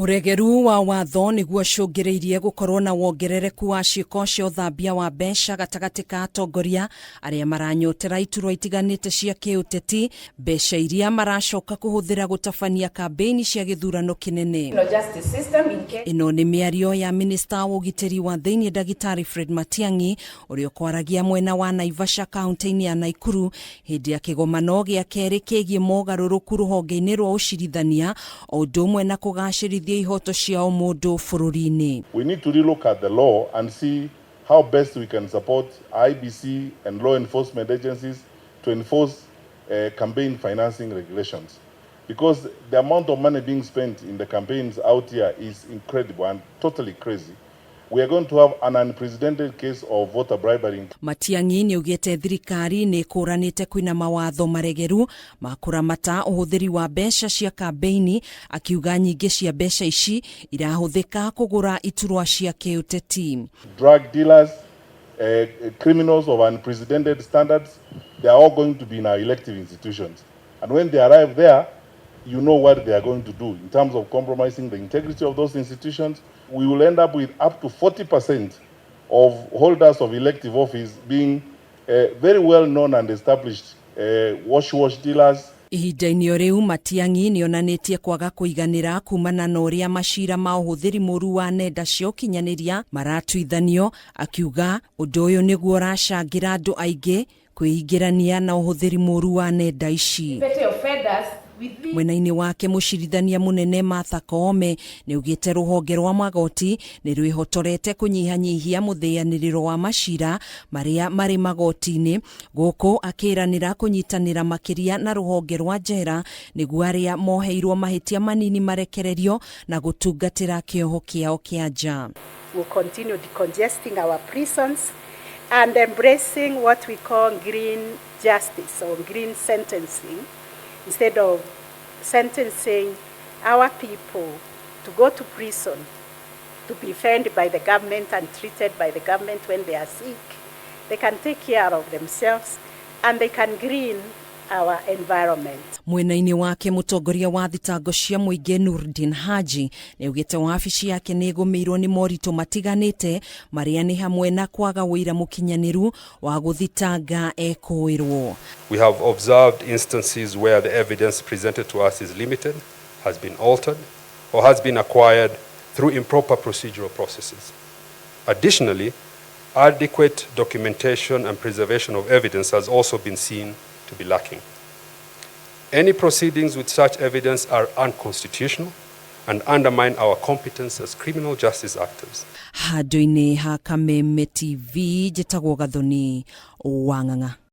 Ũregeru wa watho nĩguo ũcũngĩrĩirie gũkorwo na wongerereku wa ciĩko cia ũthambia wa mbeca gatagatĩ ka atongoria arĩa maranyotera iturwa itiganĩte cia kĩũteti, mbeca iria maracoka kũhũthĩra gũtabania kambĩini cia gĩthurano kĩnene. Ĩno nĩ mĩario ya minista wa ũgitĩri wa thĩinĩ Ndagĩtarĩ Fred Matiang'i, ũrĩa ũkwaragia mwena wa Naivasha kaunti-inĩ ya Naikuru hĩndĩ ya kĩgomano gĩa kerĩ kĩgiĩ mogarũrũku rũhonge-inĩ rwa ũcirithania o ũndũ ũmwe na kũgacĩrithia ihoto cia ũmũndũ bũrũri-inĩ. We need to relook at the law and see how best we can support IEBC and law enforcement agencies to enforce campaign financing regulations, because the amount of money being spent in the campaigns out here is incredible and totally crazy. We are going to have an unprecedented case of voter bribery. Matiang'i nĩ augĩte thirikari nĩ ĩkũranĩte kwĩna mawatho maregeru ma kũramata ũhũthĩri wa mbeca cia kambĩini, akiuga nyingĩ cia mbeca ici irahũthĩka kũgũra iturwa cia kĩũteti. Drug dealers, criminals of unprecedented standards, they are all going to be in our elective institutions. And when they arrive there, you know what they are going to do in terms of compromising the integrity of those institutions. We will end up with up to 40% of holders of elective office being very well known and established wash wash dealers. Ihinda-inĩ o rĩu, Matiang'i nĩ onanĩtie kwaga kũiganĩra kumana na ũrĩa macira ma ũhũthĩri mũru wa nenda cia ũkinyanĩria maratuithanio, akiuga ũndũ ũyũ nĩguo ũracangĩra andũ aingĩ kwĩingĩrania na ũhũthĩri mũru wa nenda ici. Mwena-inĩ wake, mũcirithania mũnene Martha Koome nĩ augĩte rũhonge rwa magoti nĩ rwĩhotorete kũnyihanyihia mũthĩanĩrĩro wa macira marĩa marĩ magoti-inĩ, gũkũ akĩranĩra kũnyitanĩra makĩria na rũhonge rwa njera nĩguo arĩa moheirwo mahĩtia manini marekererio na gũtungatĩra kĩoho kĩao kĩa nja. We'll continue decongesting our prisons and embracing what we call green justice or green sentencing, instead of sentencing our people to go to prison to be fed by the government and treated by the government when they are sick. They can take care of themselves and they can green our environment. Mwena-inĩ wake, mũtongoria wa thitango cia mũingĩ Nurdin Haji nĩ augĩte wabici yake nĩ ĩgũmĩirwo nĩ moritũ matiganĩte, marĩa nĩ hamwe na kwaga ũira mũkinyanĩru wa gũthitanga ekũĩrwo. We have observed instances where the evidence presented to us is limited, has been altered, or has been acquired through improper procedural processes. Additionally, adequate documentation and preservation of evidence has also been seen to be lacking. Any proceedings with such evidence are unconstitutional and undermine our competence as criminal justice actors. Handũ-inĩ ha Kameme TV, njĩtagwo Gathoni Wang'ang'a.